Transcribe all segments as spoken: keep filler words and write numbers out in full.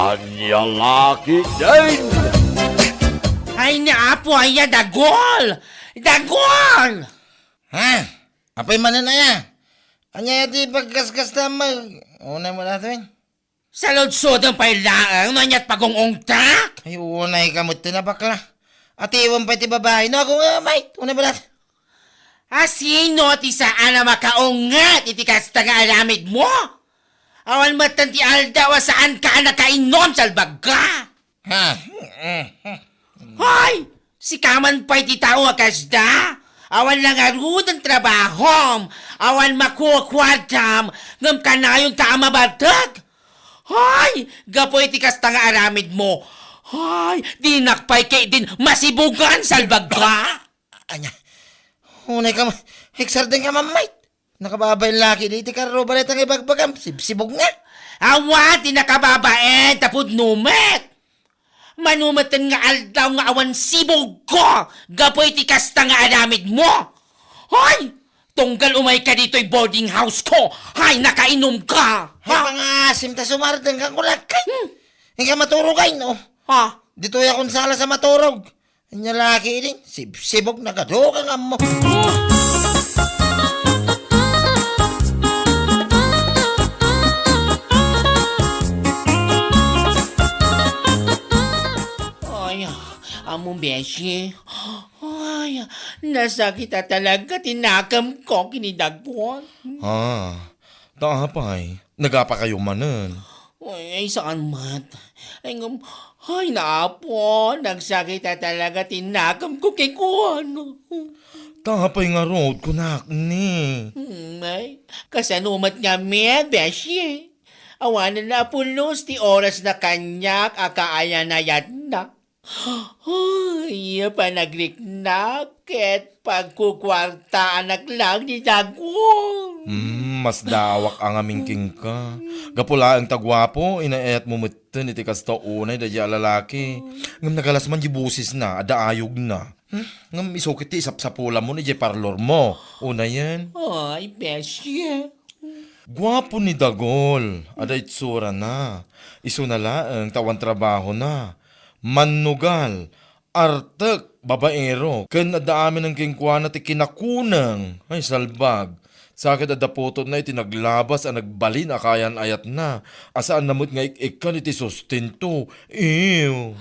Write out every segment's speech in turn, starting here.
Ania la ketdin? Ay, ni Apo aya, Dagol! Dagol! Ha? Apay manen aya? Ania ti pagkaskas ta mag-, unay mo datoy? Saludsodem pay laeng no ania't pagungungtak? Ay, unay ka met ti nabakla. Atiwem pay ti babai no agungemay. Unay mo datoy? A, sino ti saan a makaunget iti kasta nga aramidmo? Awan metten ti aldaw a saanka a nakainom, salbagka! Ha? Hoy! Sika man pay ti tao a kasda? Awan la ngaruden trabahom, awan makukuartam, ngem kanayonka a mabartek? Hoy! Gapu iti kasta nga aramidmo, hoy! Dinak pay ketdin masibugan, salbagka! Ania? Unay ka ma-, eksarden ka, Ma'am Mike. Nakababain la ketdi iti karruba dayta nga ibagbagam. Sibsibog nga. Awan ti nakababain, tapudno met. Mano metten nga aldaw nga awan sibogko gapu iti kasta nga aramidmo. Hoy! Tunggal umayka ditoy boarding house ko, hay, nakainom ka! Ay, ha? Pangasim ta sumardeng ka, kulakay. Hmm. Inka maturog ay, no? Ha? Ditoy akong sala sa maturog. Ania la ketdin, sibsibog, nagadu ka nga ammo. Ay, ammo, beshi. Ay, nasakit a talaga ti nakemko ken ni Dagol. Ah, ta apay? Nagapakayo manen? Ay, ay, saan met. Ay, ngem, ay, ni Apo, nagsakit a talaga ti nakemko kenkuana. Ta apay ngarud, kunak ni? Hmm, ay, kasano met ngamin, beshi? Awanen a pulos ti orasna kaniak a kaayan-ayatna. Ay, panagriknak ket pagkukuartaanak laeng ni Dagol. Hmm, masdaawak a ngamin kenka. Gapu laeng ta guapo, inay-ayatmo metten iti kasta unay daydiay a lalaki. Ngem nagalas man diay bosesna, adda ayogna. Hmm? Ngem isu ket ti isapsapulamon idiay parlormo. Unayen? Ay, beshi. Guapo ni Dagol, adda itsurana. Isuna laeng ta awan trabahona. Mannugal, artek, babaero, ken adda aminen kenkuana ti kinakuneng. Ay, salbag. Sa ket adda putotna iti naglabas a nagbalin a kaayan-ayatna, a saanna met nga ik-ikkan iti sustento. Ew.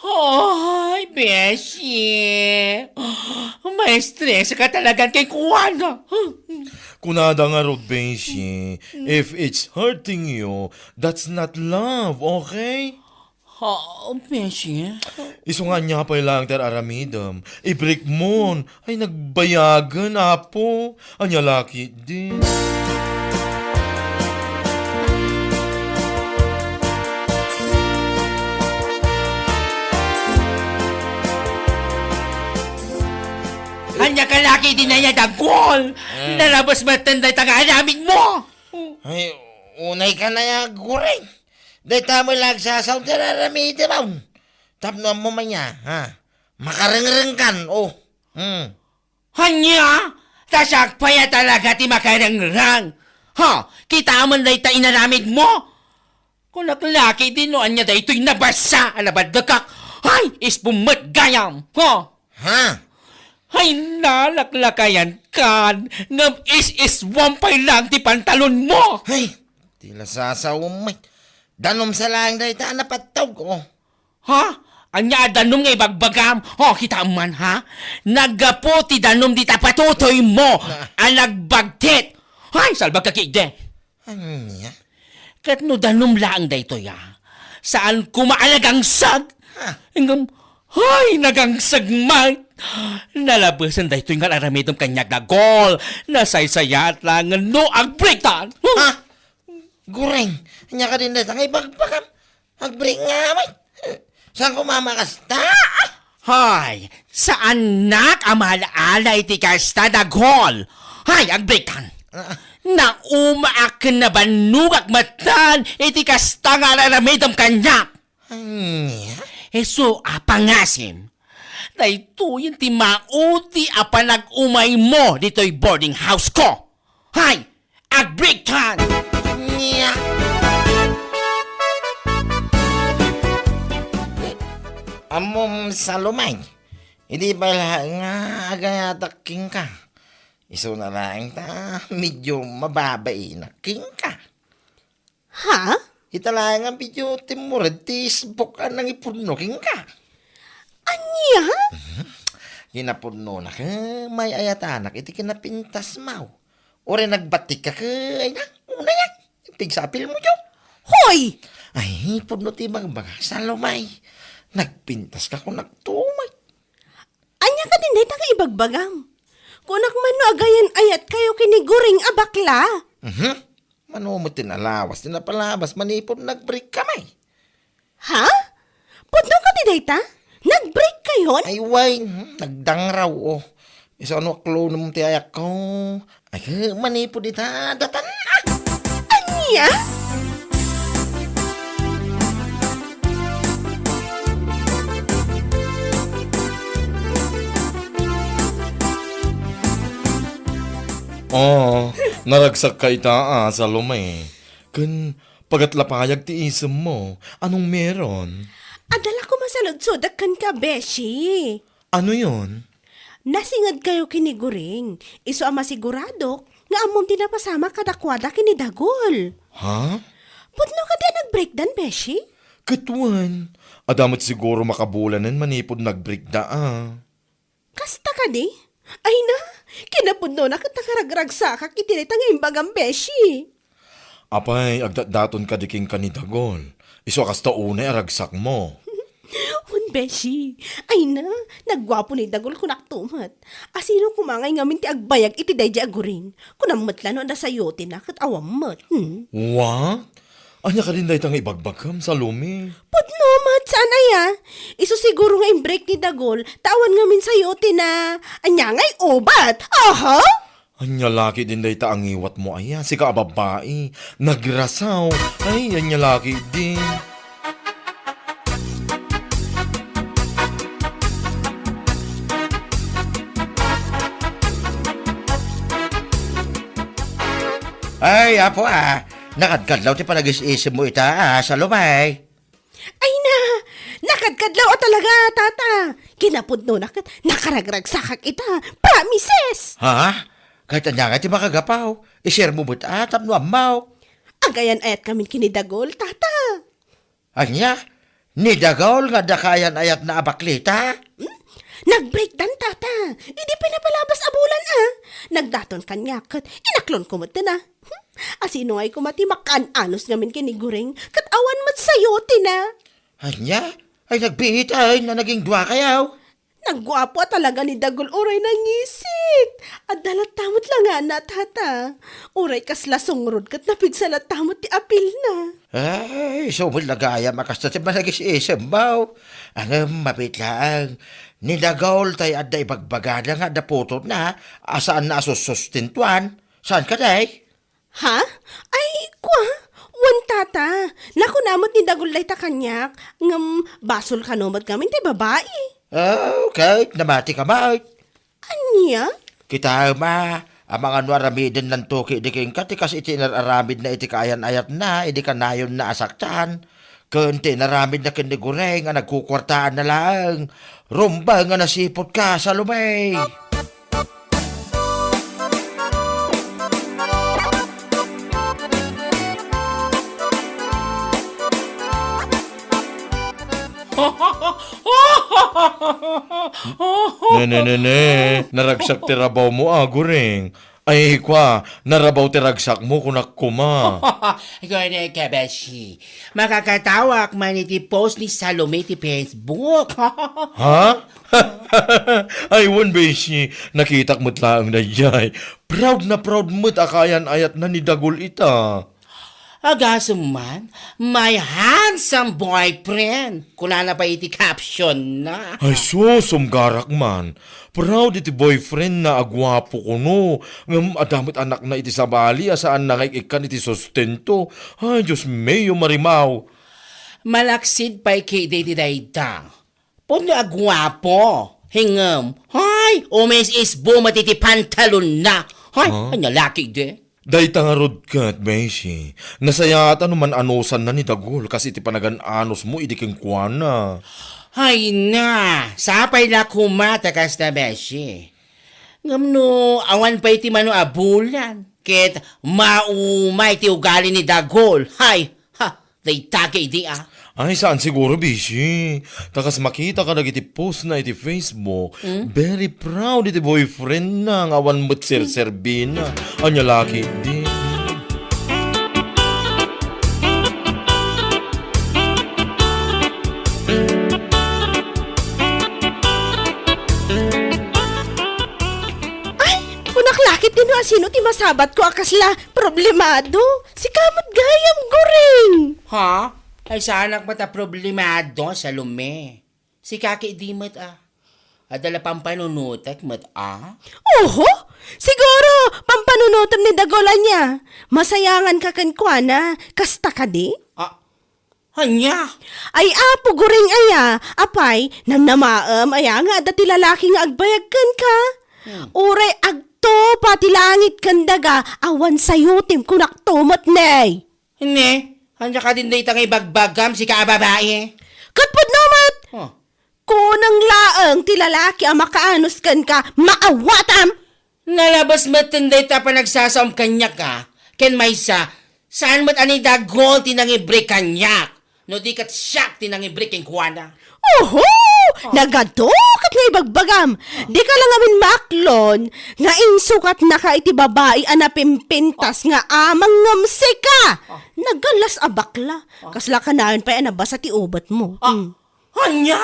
Ay, beshi. Maestreska talaga kenkuana. Kunada ngarud, beshi, if it's hurting you, that's not love, okay? Ha, beshi? Isu nga ania pay laeng ti ar-aramidem. Ibreak mon. Ay, nagbayagen, Apo. Ania la ketdin? Ania ka la ketdin aya, Dagol? Mm. Nalabas metten dayta nga aramidmo. Ay, unay ka na ya, Guring. Dayta met la agsasaon ti ar-aramidem. Tapno ammo man ya, ha? Makarengreng kan, oh. Hmm. Ania? Ta siak pay a talaga ti makarengreng. Ha? Kitaem dayta inaramidmo? Kunak la ketdin no ania daytoy nabasa a nabaddekak. Hay, isbum met gayam. Ha? Ha? Hay, nalaklakayan kan, ngem is-iswam pay laeng ti pantalonmo. Hay, ti la sasawem met. Danum sa laeng dayta a napattog, oh. Ha? Ania a danum nga ibagbagam? Oh, kitaem man, ha? Naggapu ti danum dita patutoymo a nagbagtit. Hay, salbagka ketdi. Ania? Ket no danum laeng daytoy, a, saan koma a nagangsag? Ha? Ngem, hay, nagangsag met! Nalabesen daytoy nga ar-aramidem kaniak, Dagol. Nasaysayaat laengen no agbreaktan. Ha? Guring, ania kadin dayta nga ibagbagam? Agbreak nga met. Saan koma a makasta? Hay, saannak a maala-ala iti kasta, Dagol. Hay, agbreaktan. Ah. Naumaak ken nabannogak metten iti kasta nga ar-aramidem kaniak. Ania? Isu a pangasim. Daytoyen ti maudi a panag-umaymo ditoy boarding house ko. Hay, agbreaktan! Nia? Ammom, Salome, idi pay laeng nga agayatak kenka, isuna laeng ta medio mababainak kenka. Ha? Ita laeng a medio timmured ti isbok a nangipudno kenka. Ania? Mhm. Kinapudnona ket may-ayatanak iti kinapintasmo. Uray nagbattikka ket, ay na, unay, pigsapilmo, Diyo. Hoy! Ay, pudno ti ibagbaga, Salome. Nagpintaska kunakto met. Ania kadin dayta nga ibagbagam? Kunak man no agayan-ayatkayo ken ni Guring a bakla. Mhm. Mano met ti nalawas ti napalabas manipud nag-break kami. Ha? Pudno kadi dayta? Nag-break kayon? Ay, wen, hmm, nagdangraw, oh. Isu a no aklonem ti ayakko. Ay, manipud ita, datan, ah! Ania? Oh, naragsakka ita, ah, Salome. Ken pagat la pay ti isemmo. Anong meron? Adda la koma saludsodek kenka, beshi. Ano yon? Nasingedkayo ken ni Guring, isu a masiguradok nga ammom ti napasamak kadakuada ken ni Dagul. Ha? Pudno kadi a nag-breakdan, beshi? Ket wen, adda met siguro makabulanen manipud nag-breakda, ah. Kasta kadi? Ay na, kinapudnona ket nakaragragsakak iti dayta nga imbagam, beshi. Apay, agdatdaton kadi kenka ni Dagul? Isu a kasta unay a ragsakmo. Wen, beshi. Ay na, nagguapo ni Dagul kunakto met. Asino koma ngay ngamin ti agbayag iti daydiay a Guring? Kunam met la no adda sayotina ket awan met. Hmm? What? Ania kadin dayta nga ibagbagam, Salome? Pudno met, saan aya? Isu siguro nga imbreak ni Dagul, ta awan ngamin sayotina. Ania ngay ubat? Aha! Ania la ketdin dayta a ngiwatmo aya, sika a babbai, nagrasaw. Ay, ania la ketdin. Ay, apo, ah. Nakadkadlaw ti panagis-isemmo ita, ah, Salome. Ay na, nakadkadlaw a talaga, tata. Kinapudnona ket nakaragragsakak ita. Promises! Ha? Ket ania ngay ti makagapu? I-share mo met, ah, tapno ammok. Agayan-ayat ngamin ken ni Dagul, tata. Ania? Ni Dagul nga adda kaayan-ayatna a baklita? Hmm? Nag-breakdan, tata. Idi pay napalabas a bulan, ah. Nagdaton kaniak ket inaklonko met, tana. Hmm? Asino ngay koma ti makaan-anos ngamin ken ni Guring ket awan met sayotina? Ania? Ay, nagbiit, ay, na naging duakayo. Nagguapo a talaga ni Dagul uray nangisit. Adda latta met langana, tata. Uray kasla sungrod ket napigsa latta met ti apilna. Ay, isu met la gayam a kasta ti managis-isemmo. Ngem mabiit laeng, ni Dagul tay adda ibagbagana nga adda putotna a saanna a sussustentuan. Saan kadi? Ha? Ay, kua, wen, tata. Nakuna met ni Dagul dayta kaniak, ngem basol kano met ngamin ti babai. Ah, okay. Namatika met. Ania? Kitaem a, amangan no aramidennanto ketdi kenka ti kas iti inar-aramidna iti kaayan-ayatna idi kanayonna a saktan. Ken ti inaramidna ken ni Guring a nagkukuartaanna laeng. Rumbeng a nasiputka, Salome! Ne, ne, ne, ne. Naragsak ti rabawmo, a, Guring. Ay, kua, narabaw ti ragsakmo, kunak koma. Gone ka, beshi. Makakatawak man iti post ni Salome ti Facebook. Ha? Ay, wen, beshi. Nakitak met laeng daydiay. Proud na proud met a kaayan-ayatna ni Dagul ita. Agasem man, "My handsome boyfriend," kunana pay iti caption na. Ay sus, sumgarak man. Proud iti boyfriend na a guapo kuno. Ngem adda met anakna iti sabali a saan na nga ik-ikkan iti sustento. Ay, Dios mio, Marimao. Malaksid pay ketdi iti dayta. Pudno a guapo. Ngem, hay, umis-isbo met iti pantalonna. Hay, Huh? Ania la ketdi? Dayta ngarud ket, beshi, nasayaat a no man-anusanna ni Dagul kas iti panagan-anosmo idi kenkuana. Ay na, sapay la koma ta kasta, beshi. Ngem no awan pay ti mano a bulan, ket maumay ti ugali ni Dagol. Hay, ha, dayta ketdi a. Ay, saan siguro, beshi. Ta kas makita kadagiti post na iti Facebook, Hmm? very proud iti boyfriend na nga awan met serserbina. Ania la ketdi. Ay, kunak la ketdi no asino ti masabatko a kasla problemado. Sika met gayam, Guring. Ha? Ay, saanak met a problemado, Salome. Sika ketdi met a. Adda la pampanunotek met a. Oho! Siguro, pampanunotem ni Dagol ania. Masayanganka kenkuana. Kasta kadi? Ah, ania? Ay, Apo Guring aya, apay, namnamaem aya nga adda ti lalaki nga agbayag kenka? Hmm. Uray agtupa ti langit ken daga, awan sayotem kunakto met ne. Ne, ania kadin dayta nga ibagbagam, sika a babai? Ket pudno met! Oh. Kuneng laeng ti lalaki a makaanus kenka, maawatam! Nalabes metten dayta a panagsasaom kaniak a, ken maysa, saan met a ni Dagol ti nangibre kaniak, no di ket siak ti nangibre kenkuana. Oho! Oh. Nagadu ket nga ibagbagam! Oh. Dika la ngamin maaklon nga insukatnaka iti babai a napimpintas nga amang ngem sika! Oh. Nagallas a bakla. Oh. Kasla kanayon pay a nabasa ti ubetmo. Ah. Hmm. Ania?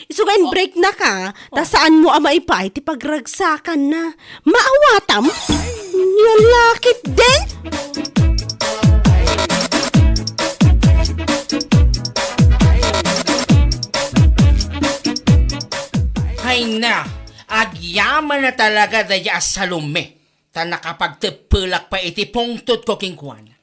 Isu nga in-breaknaka, ta Oh. saanmo a maipaay ti pagragsakanna. Maawatam? Ania la ketdin? Ay na, agyaman na talaga dayta a Salome, ta nakapagteppelak pay iti pungtotko kenkuana.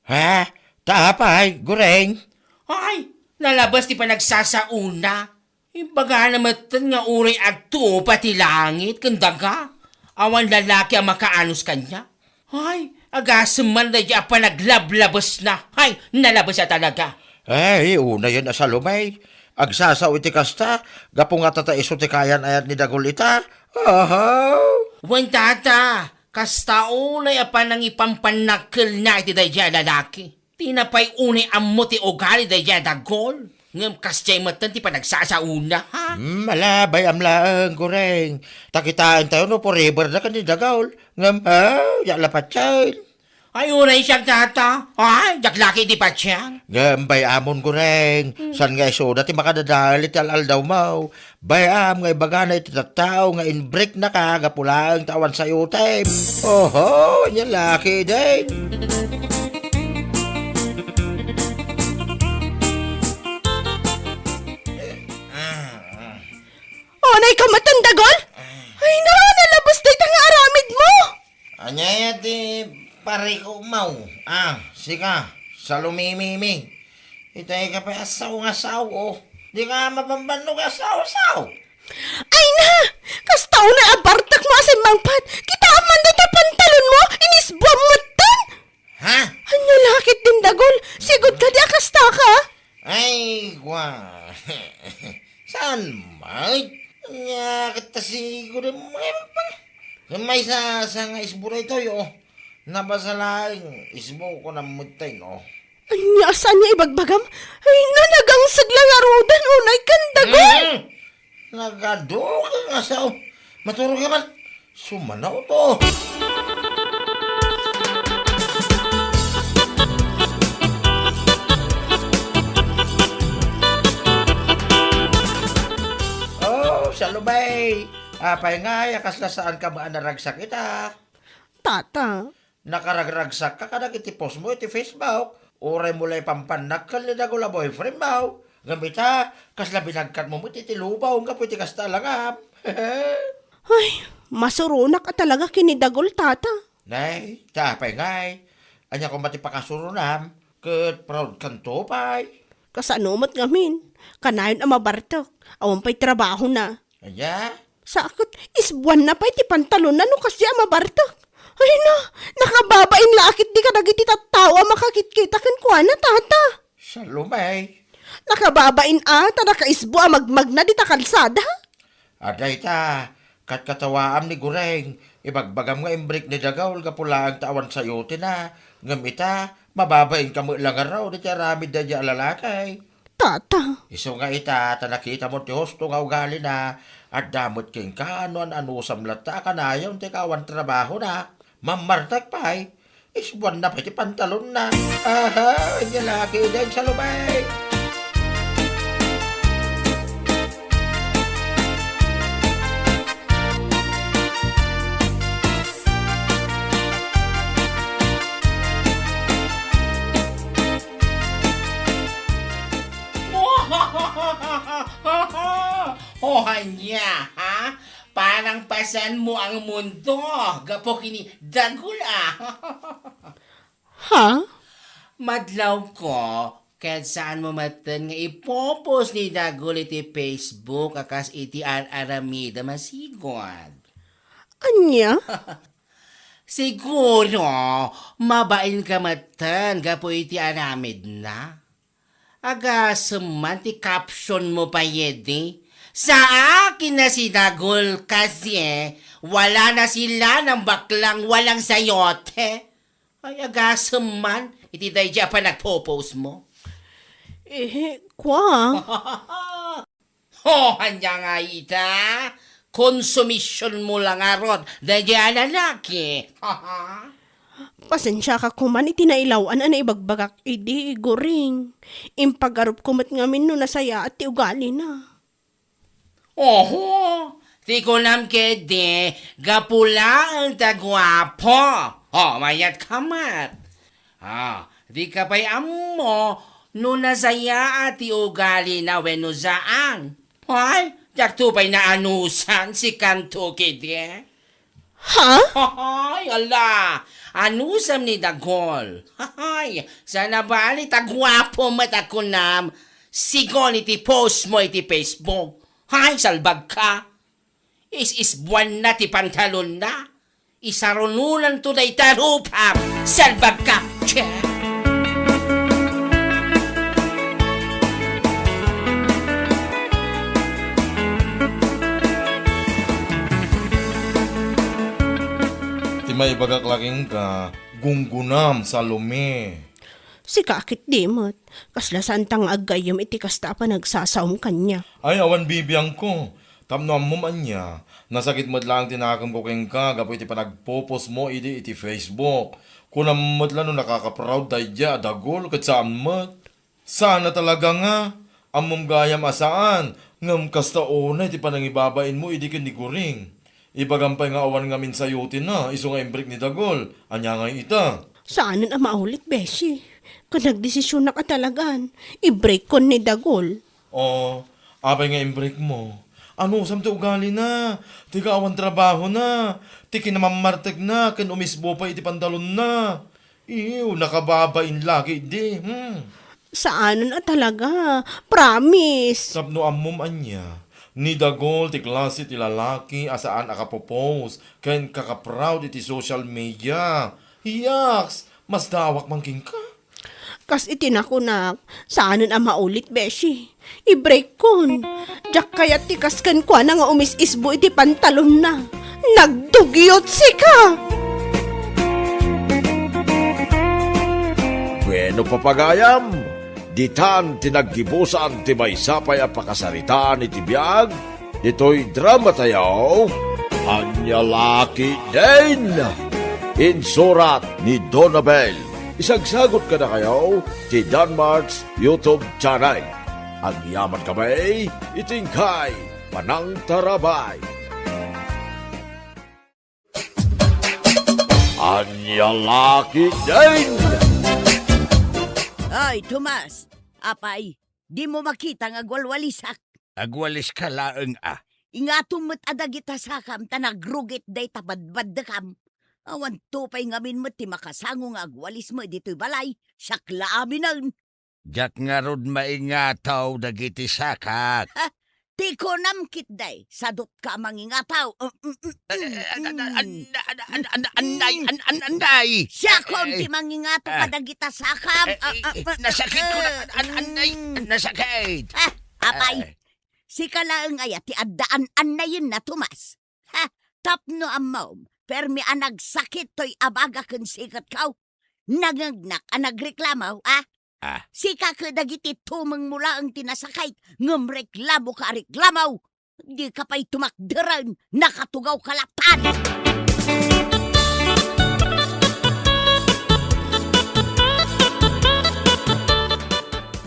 Ha? Ta apay, Guring? Ay, nalabes ti panagsasaona. Imbagana metten nga uray agtupa ti langit ken daga, awan lalaki a makaanus kaniak. Ay, agasem man dayta a panaglablabesna. Ay, nalabes a talaga. Ay, unayen a Salome. Agsasao iti kasta, gapu nga tata isu ti kayan-ayat ni Dagol ita. Aha. Wen, tata, kasta unay a panangipampannakkelna iti dayta a lalaki. Ti napay unay ammo ti ugali dayta a Dagol. Ngem kasdiay metten ti panagsasaona, ha? Hmm, ala, bay-am laeng, Guring. Ta kitaentayo no forever da ken ni Dagol. Ngem, ah, diak la patien. Ay, uray siak, tata. Ay, diak la ketdi patien. Ngem bay-amon, Guring. Hmm. Saan nga isuda ti makadadael iti al-aldawmo. Bay-am nga ibagana iti tattao nga in-breaknaka gapu laeng ta awan sayotem. Oho, ania la ketdin. Unayka metten, Dagol? Ay, na, nalabes dayta nga aramidmo. Ania ti parikutmo? Ah, sika, Salome. Itay ka pay a sao nga sao, oh. Dika mabambannog a sao-sao. Ay na! Kasta unay a bartekmo a simmangpet. Kitaem man dayta pantalonmo, inisbuam metten. Ha? Ania la ketdin, Dagol? Sigud kadi a kastaka? Ay, kwa. Saan met? Ania ket ta sigud a mga iba. Ngem maysa sa nga isbo daytoy, oh. Nabasa laeng isbo, kunam metten, oh. Ania, saan nga ibagbagam? Ay, na, nagangseg la ngaruden, unay ken, Dagol. Mm. Nagadu ka nga sao. Maturog ka man. Sumanaw to. Oh, Salome. Apay ngay a kasla saanka met a naragsak ita? Tata. Nakaragragsakka kadagiti postmo iti Facebook. Uraymo la ipampannakkel ni Dagol a boyfriendmo. Ngem ita, kasla binagkatmo met iti lubong gapu iti kasta a langam. Ay, masuronak a talaga ken ni Dagol, tata. Nay, ta apay ngay? Ania koma ti pakasuronam? Ket proud kanto pay. Kasano met ngamin? Kanayon a mabartek. Awan pay trabahona. Ania? Sa ket, isbuanna pay ti pantalonna no kasdiay a mabartek. Ay na, nakababain la a ketdi kadagiti tattao a makakitkita kenkuana, tata. Salome. Nakababain a, ta nakaisbo a magmagna dita kalsada. Adda ita, kat katawaam ni Goreng, ibagbagam nga imbreak ni Dagul gapu laeng ta awan sayotina, ngem ita, mababain ka met la ngarud iti aramid daydi a lalaki. Tata. Isu nga ita, ta nakitam ti husto nga ugalina, adda met kenka no an-anusam latta a kanayon ti awan trabahona. Mammartek pay, isbuanna pay ti pantalonna. Aha, ania la ketdin, Salome? O, ania, ha? Parang pasenmo ang mundo, gapu ken ni Dagul, a. Ha? Madlawko, ket saanmo metten nga ipopost ni Dagul iti Facebook a kas iti ar-aramidem a sigud. Ania? Siguro, mabain ka metten gapu iti aramidna. Agasem man ti caption mo pay idi. Saan a kinasidagul kasi, eh, wala na sila ng baklang walang sayote. Ay, agasem man iti daydi a panagpo-post mo. Eh, kwa? O, ania nga ita? Konsumision mo la ngarud daydi a lalaki. Pasensiaka koman iti nailaw-an a naibagbagak idi, Goreng. Impagarupko met ngamin no nasayaat ti ugalina. Oho, ti kunam ketdi, gapu laeng ta guapo. O, mayat ka met. Ah, dika pay ammo no nasayaat ti ugalina wenno saan. Ay, diakto pay naanusan, sikanto ketdi. Ha? Ay, ala, anusam ni Dagul. Ay, saan a bali ta guapo met a kunam, sigun iti post mo iti Facebook. Ay, salbag ka. Is-isbuanna ti pantalonna. Isarunonanto dayta rupam. Salbag ka! Che! Ti maibagak la kenka, gunggonam, Salome. Sika ketdi met, kasla saanta nga aggayyem iti kasta a panagsasaom kaniak. Ay, awan bibiangko. Tapno ammom ania, nasakit met laeng ti nakemko kenka gapu iti panagpo-post mo idi iti Facebook. Kunam met la no nakaka-proud daydiay a Dagul ket saan met. Saan a talaga nga, ammom gayam a saan, ngem kasta unay ti panangibabain mo idi ken ni Goreng. Ibagam pay nga awan ngamin sayotina, isu nga imbreak ni Dagul. Ania ngay ita? Saanen a maulit, beshi. Ket nagdesisionak a talagan, ibreakkon ni Dagul. O, apay nga imbreak mo? Anusam ti ugalina, ti kaawan trabahona, ti kinamammartekna ken umisbo pay iti pantalonna. Ew, nakababain la ketdi, hmm. Saanen a talaga, promise. Tapno ammom ania, ni Dagul ti klase ti lalaki a saan a kapopost ken kakaproud iti social media. Yaks, masdaawak man kenka. Kas iti nakunak, saanen a maulit, beshi. Ibreakkon. Diak kayat ti kas kenkuana nga umis-isbo iti pantalonna. Nagdugyot sika! Bueno, papagayam, ditan ti naggibusan ti maysa pay a pakasaritaan iti biag ditoy dramatayo, Ania La Ketdin! Insurat ni Donabel. Isagsagut kadakayo ti Danmart's YouTube channel. Agyamankami iti inkay panangtarabay. Ania La Ketdin! Ay, Tomas! Apay, dimo makita nga agwalwalisak? Agwaliska laeng a. Ingatom met a dagita sakam ta nagrugit dayta badbaddekam. Awanto pay ngamin met ti makasango nga agwalismo ditoy balay, siak la aminen. Diak ngarud maingato dagiti sakak. Ha? Ti kunam ketdi, sadutka a mangingataw. Mm, mm, mm, mm, mm. An-, an-, an-, an-, an-, annay, an-, an-, annay. Siakon ti mangingataw kadagita sakam. Eh, eh, ah, ah, eh, ah, nasakit ko na, ah, an-, an-, annay, mm, nasakit. Ah, apay, eh, sika laeng aya ti adda an-, annayenna, Tomas? Ha, tapno ammom, permi a nagsakit toy abaga ken siketko. Nangngegnak a nagreklamo, a? Ah. Sika ket dagiti tumengmo laeng ti nasakit, ngem reklamoka a reklamo. Dika pay tumakderen, nakatugawka lattan.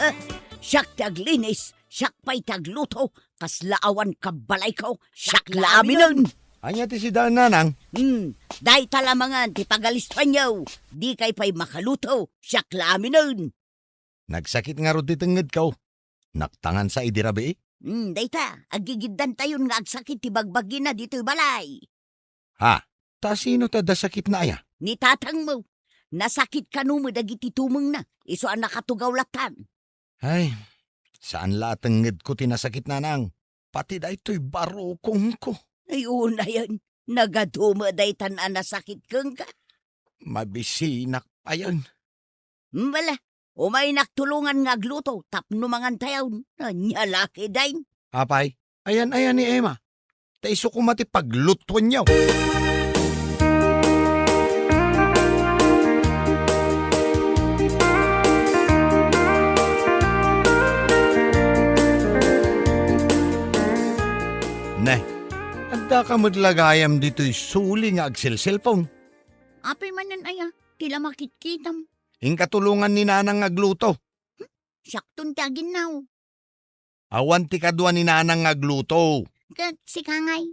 Eh, siak ti aglinis, siak pay ti agluto, kasla awan kabbalayko, siak la aminen. Ania ti sidaen, nanang? Hmm, dayta la mangan ti pagalistoanyo. Dikay pay makaluto, siak la aminen. Nagsakit ngarud ti tengngedko. Naktangan sa idi rabii? Hmm, dayta, aggigiddantayon nga agsakit ti bagbagina ditoy balay. Ha? Ta sino ti adda sakitna aya? Ni tatangmo. Nasakit kano met dagiti tumengna, isu a nakatugaw lattan. Ay, saan la a tengngedko ti nasakit, nanang. Pati daytoy barukongko. Ay, unayen, nagadu met daytan a nasakit kenka. Mabisinak payen. Bala, umaynak tulongan nga agluto tapno mangantayon. Ania la ketdin? Apay, ayan-ayan ni Emma. Ta isu koma ti paglutuenyo. Ne, addaka met la gayam ditoy suli nga agselselpon? Apay manen aya, ti la makitkitam. Inka tulongan ni nanang nga agluto. Hmm? Siakton ti aginnaw. Awan ti kadua ni nanang nga agluto. Ket sika ngay?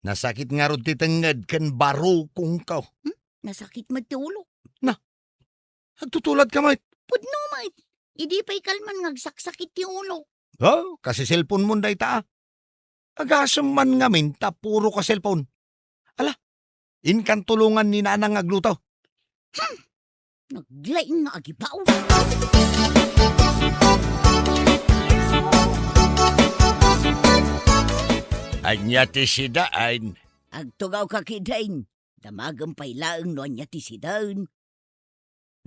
Nasakit ngarud ti tengnged ken barukongko. Hmm? Nasakit met ti ulo. Na, agtutuladka met? Pudno met. Idi pay kalman nga agsaksakit ti ulo. Oh, kasi cellphone mon dayta, ah. Agasem man ngamin ta puro ka cellphone. Ala, inkan tulongan ni nanang nga agluto. Hmm. Naglaing nga agibaw. Ania ti sidaen? Agtugawka ketdin. Damagem pay laeng no ania ti sidaen.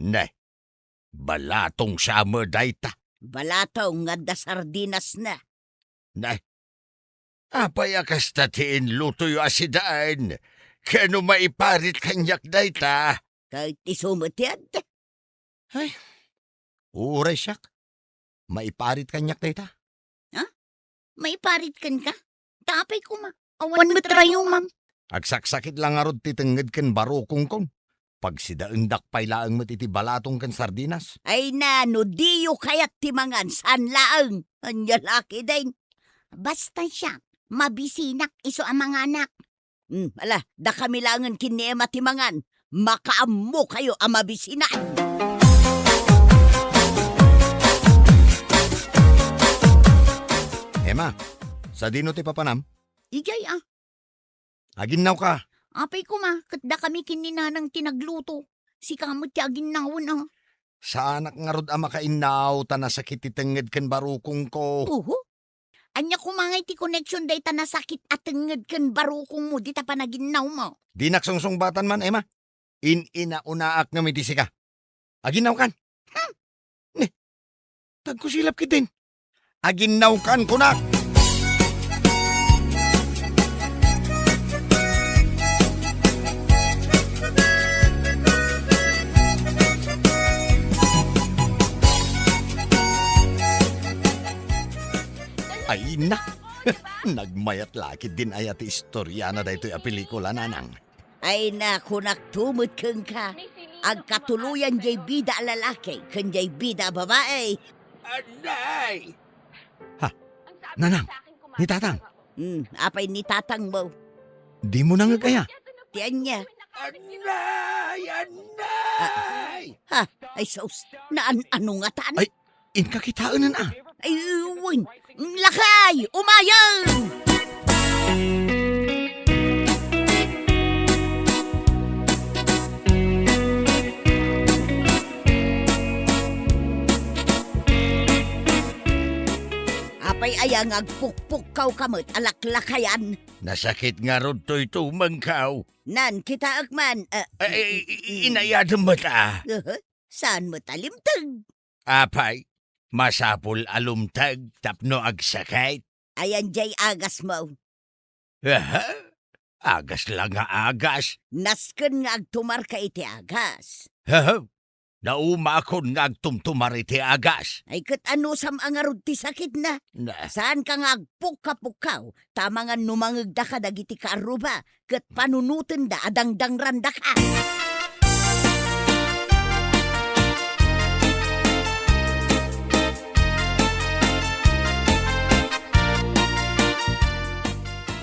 Ne, balatong sa met dayta. Balatong nga adda sardinasna. Ne, apay a kasta ti inlutoyo a sidaen? Ken no maiparit kaniak dayta? Ket isu met ti adda. Ay, uray siak. Maiparit kaniak dayta. Ha? Maiparit kenka? Ta apay koma, awan met rayumam. Agsaksakit la ngarud ti tengnged ken barukongkon. Pagsidaendak pay laeng met iti balatong ken sardinas. Ay na, no diyo kayat ti mangan, saan laeng. Ania la ketdin? Basta siak, mabisinak isu a manganak. Hmm, ala, dakami laengen ken ni Emma ti mangan. Makaammokayo a mabisinan. Emma, sadino ti papanam? Idiay, ah. Aginnawka. Apay koma, ket dakami ken ni nanang ti nagluto. Sika met ti aginnawen, ah. Saanak ngarud a makainnaw ta nasakit ti tengnged ken barukongko. Oho. Ania koma ngay ti connection dayta nasakit a tengnged ken barukongmo dita panaginnawmo? Dinak sungsungbatan man, Emma. In-inaunaak ngem iti sika. Aginnawkan. Hmm. Ne, tagkusilap ketdin. Aginnawkan, kunak. Ay na. Nagmayat la ketdin aya ti istoriana daytoy a pelikula, nanang. Ay na, kunakto met kenka, agkatuloyan jay bida a lalaki ken jay bida a babai. Anay! Ha? Nanang, ni Tatang? Hmm, apay ni Tatangmo? Dimo nangeg aya? Ti ania? Anay! Anay! Ha? Ay sus, naan-ano ngatan? Ay, inka kitaenen a. Ay, wen. Lakay! Umayeng! pay aya nga agpukpukkawka met a laklakayan? Nasakit ngarud toy tumengko. Nan, kitaek man, eh, Ay, i-, i-, inayadem met, a. Aha, saan met a limteg? Apay, masapul a lumteg tapno agsakit. Ayan jay agasmo. Aha, agas la nga agas. Nasken nga agtumarka iti agas. Aha, naumakon nga agtumtumar iti agas. Ay, ket anusam a ngarud ti sakitna? Na. Saanka nga agpukkapukkaw, ta amangan no mangegdaka dagiti kaarruba, ket panunotenda a dangdangrandaka.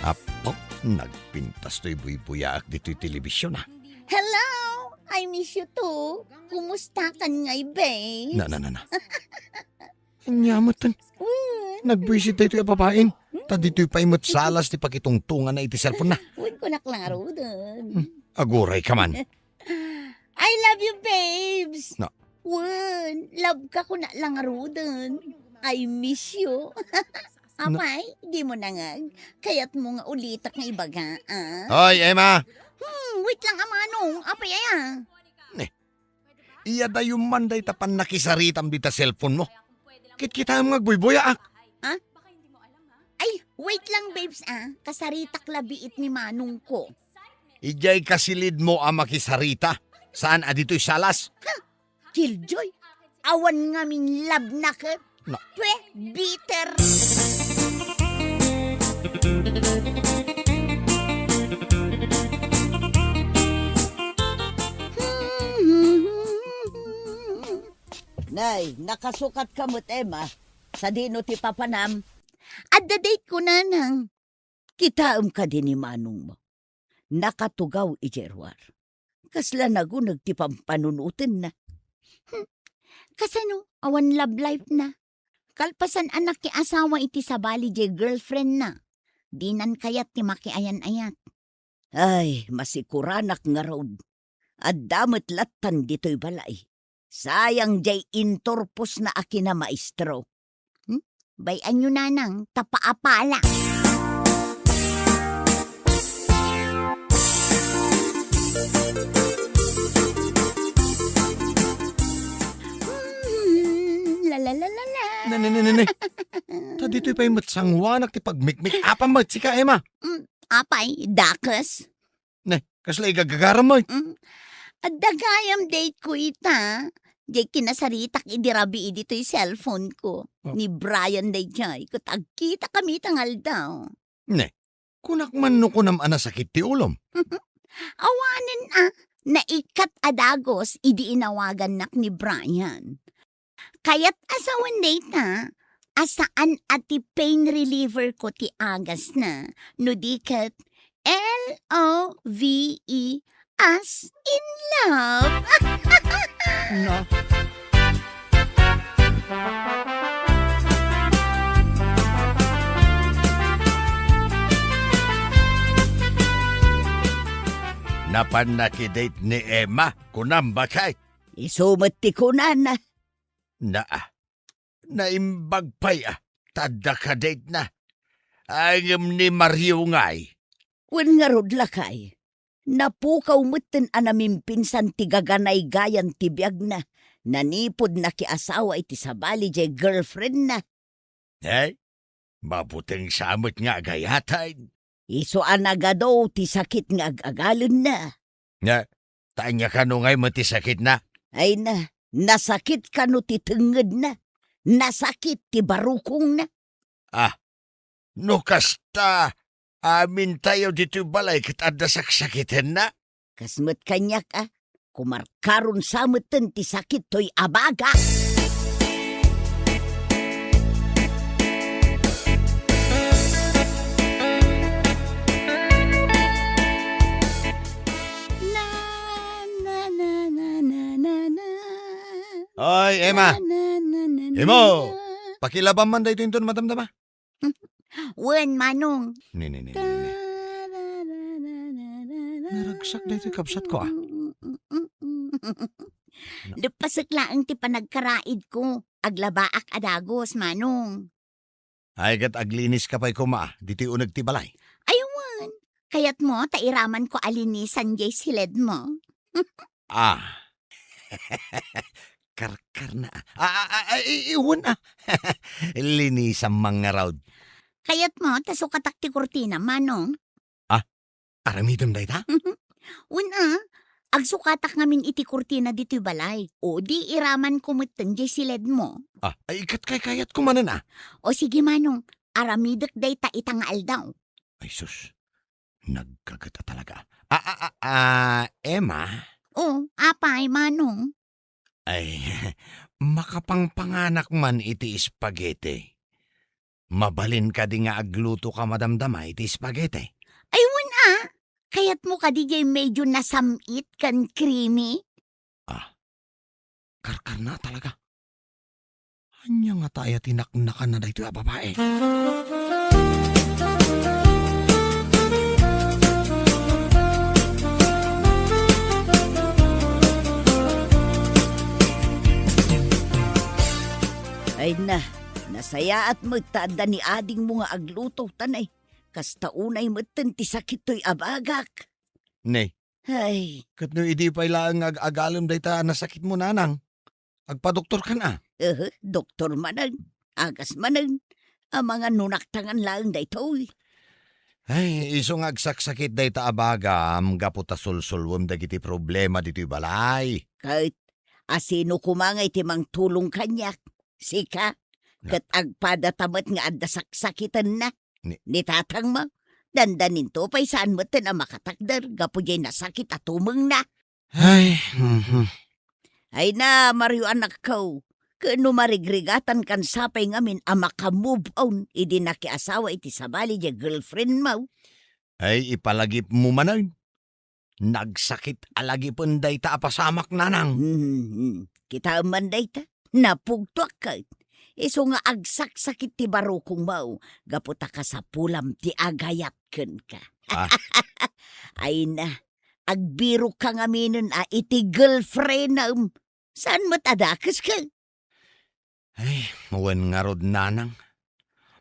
Apo, nagpintas toy buybuyaak ditoy telebision, a. Hello! I miss you too. Kumustakan ngay, babe? Na, na, na, na. Ania met, nagbuisit daytoy a babaen. Ta ditoy pay met salas ti pakitungtonganna iti cellphone-na. Wen, kunak la ngaruden. Hmm, agurayka man. I love you, babes. Na. Wen, love ka kunak la ngaruden. I miss you. Na. Apay, dimo nangeg? Kayatmo nga ulitak nga ibaga, a? Hoy, Emma! Hmm, wait lang, a manong. Apay aya? Ne. Iyadayom man dayta pannakisaritam dita cellphone-mo. Kitkitaem nga agbuybuyaak. Ha? Ay, wait lang, babes, a. Kasaritak labiit ni manongko. Idiay kasilidmo a makisarita. Saan a ditoy salas? Ha? Killjoy, awan ngamin love-na ket. Na. Pwe, bitter. Nay, nakasukatka met, Emma. Sadino ti papanam? Adda date-ko, nanang. Kitaem kadi ni manongmo. Nakatugaw idiay ruar. Kasla naguneg ti pampanunotenna. Hmm. Kasano? Awan love life-na. Kalpasan a nakiasawa iti sabali diay girlfriend-na. Dinan kayat ti makiayan-ayat. Ay, masikuranak ngarud. Adda met lattan ditoy balay. Sayang diay inturposna a kinamaestro. Hmm? Bay-anyo, nanang, ta paapala. Hmm, la, la, la, la, la. Ne, ne, ne, ne, ne. Ta ditoy pay met sanguanak ti pagmikmik-apam met sika, Emma. Hmm, apay, dakes. Ne, kasla igagagaram met. Mm. Adda gayam date-ko ita. Diay kinasaritak idi rabii ditoy cellphone-ko. Oh. Ni Brian daydiay, ket agkitakami ita nga aldaw. Ne, kunak man no kunam a nasakit ti ulom. Awanen a, naikkat a dagus idi inawagannak ni Brian. Kayat a sawen dayta a saan a ti pain reliever-ko ti agasna, no di ket L O V E as in love. Na. Napan nakidate ni Emma, kunam, bakay? Isu met ti kunana. Naa, naimbag pay a, ta adda kadate-na. Ay, ngem ni Mario ngay? Wen ngarud, lakay. Napukaw metten a namimpinsan ti gaganaygayan ti biagna. Nanipud nakiasawa iti sabali diay girlfriend-na. Ay, mabuteng sa met nga agayatan. Isu a nagadu ti sakit nga ag-agalenna. Nga, ta ania kano ngay met ti sakitna? Ay na, nasakit kano ti tengngedna? Nasakit ti barukongna? Ah, no kasta, amintayo ditoy balay ket adda saksakitenna? Kas met kaniak a, kumarkaron sa metten ti sakit toy abaga. Na, na, na. Oy, Emma. Na, na, na, na, na, Imo, na. Pakilabam man daytoy inton madamdama. Wen, manong. Ni, ni, ni, ni, ni. Naragsak daytoy kabsatko, a. Leppasek laeng ti panagkaraidko. Aglabaak a dagus, manong. Ay, ket agliniska pay koma ditoy uneg ti balay. Ay, wen. Kayatmo ta iramanko a linisan jay siledmo? Ah. Karkarna. Ah, ah, ah, ah, i-, iwan, ah. Linisam man ngarud. Kayatmo ta sukatak ti kurtina, Manong? Ah, aramidem dayta? Wen, ah. Agsukatak ngamin iti kurtina ditoy balay. O, di iramanko metten jay siledmo. Ah, ay, ket kaykayatko manen, ah. O, sige, Manong. Aramidek dayta ita nga aldaw. Ay, sus. Nagkaget a talaga. Ah, ah, ah, ah, Emma? O, apay, Manong? Ay, makapangpanganak man iti spaghetti. Mabalin kadi nga agluto ka madamdama iti spaghetti? Ay, wen, ah. Kayatmo kadi jay medyo nasam-it ken creamy? Ah, karkarna talaga. Ania ngata aya ti naknakanna daytoy a babae? Ay na, nasayaat met ta adda ni adingmo nga agluto, ta nay, kasta unay metten ti sakit toy a bagak. Ne, Ay. Ket no idi pay laeng nga ag-agalem dayta a nasakitmo, nanang, agpadoktorkan a? Ehe, doktor manen, agas manen, amangan no naktangan laeng daytoy. Ay, isu nga agsaksakit dayta a bagam gapu ta sulsulwem dagiti problema ditoy balay. Ket asino koma nga iti mangtulong kaniak? Sika? Na- Ket agpadata met nga adda saksakitenna. Ni- Ni tatangmo, dandaninto pay saan metten a makatakder gapu jay nasakit a tumengna. Ay, mhm. Ay na, Mario anakko, ken no marigrigatankan sapay ngamin a maka-move on idi nakiasawa iti sabali jay girlfriendmo. Ay, ipalagipmo manen. Nagsakit a lagipen dayta a pasamak, nanang. Hmm, kitaem man dayta. Napugtoak ket. Isu nga agsaksakit ti barukongmo, gapu ta kasapulam ti agayat kenka. Ah. Ay na, agbirokka ngaminen a iti girlfriendem. Saan met a dakes ket? Ay, wen ngarud, nanang.